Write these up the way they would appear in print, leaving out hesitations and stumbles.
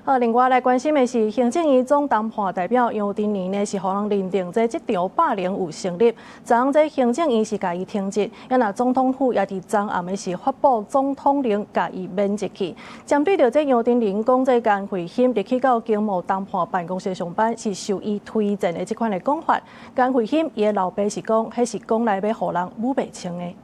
好，另外來關心的是，行政院總談判代表楊振寧呢，是予人認定這職場霸凌有成立，昨昏這行政院是共伊停職，啊若總統府也佇昨暗的是發布總統令，共伊免職去。針對著這楊振寧講這顏惠欣入去到經貿談判辦公室上班是受伊推薦的這款的講法，顏惠欣伊的老爸是講，彼是講來欲予人武袂清的。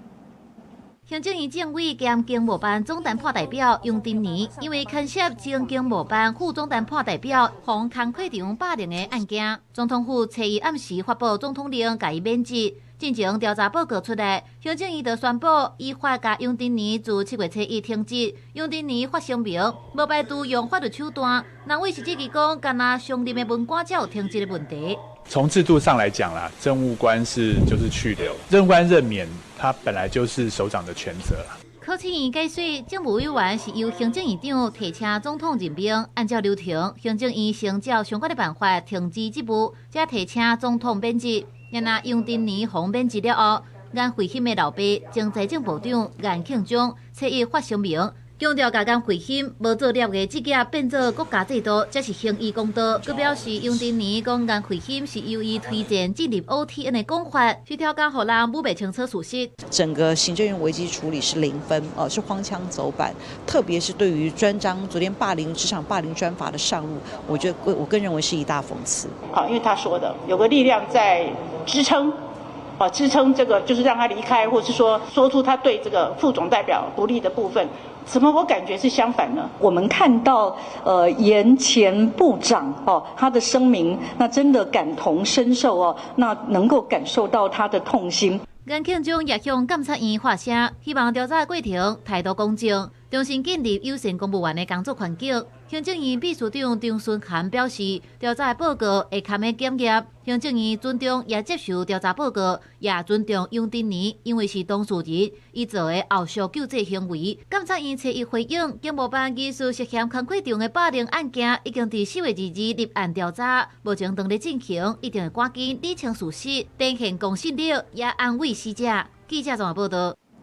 行政院政委兼經貿辦總談判代表楊振寧，因為牽涉前經貿辦副總談判代表予工課場霸凌的案件，總統府初一暗時發布總統令，共伊免職。進前調查報告出來，行政院就宣布依法共楊振寧自7月初一停職。楊振寧發聲明，無排除用法律手段。人委是質疑講，干焦上任的文官才有停職的問題。從制度上來講啦，政務官是就是去留，政務官任免，他本來就是首長的權責啦。考試院解說，政務委員是由行政院長提請總統任命，按照流程，行政院先照相關的辦法停止職務，才提請總統免職。然後楊振寧予免職了後，顏惠欣的老爸前財政部長顏慶忠初一發聲明，強調共顏惠欣無做業的職業變做國家制度，才是行醫公道。閣表示楊振寧講顏惠欣是由伊推薦進入 OTN 的講法，是刁工予人摸袂清楚事實。整個行政院危機處理是0分，哦，是荒腔走板。特別是對於專章昨天霸凌職場霸凌專法的上路，我覺得我更認為是一大諷刺。好，因為他說的有個力量在支撐，啊，支撐這個就是讓他離開，或是說說出他對這個副總代表不利的部分。怎麼我感覺是相反呢？我們看到，顏前部長哦，他的聲明，那真的感同身受哦，那能夠感受到他的痛心。顏慶忠也向監察院發聲，希望調查過程態度公正，重新建立友善公務員的工作環境。行政院秘書長張惇涵表示，調查報告會堪的檢驗，行政院尊重也接受調查報告，也尊重楊振寧，因為是當事人，伊做的後續救濟行為。監察院初一回應，經貿辦疑似涉嫌工課場的霸凌案件，已經佇4月22日立案調查，目前正咧進行，一定會趕緊理清事實，展現公信力，也安慰死者。記者綜合報道。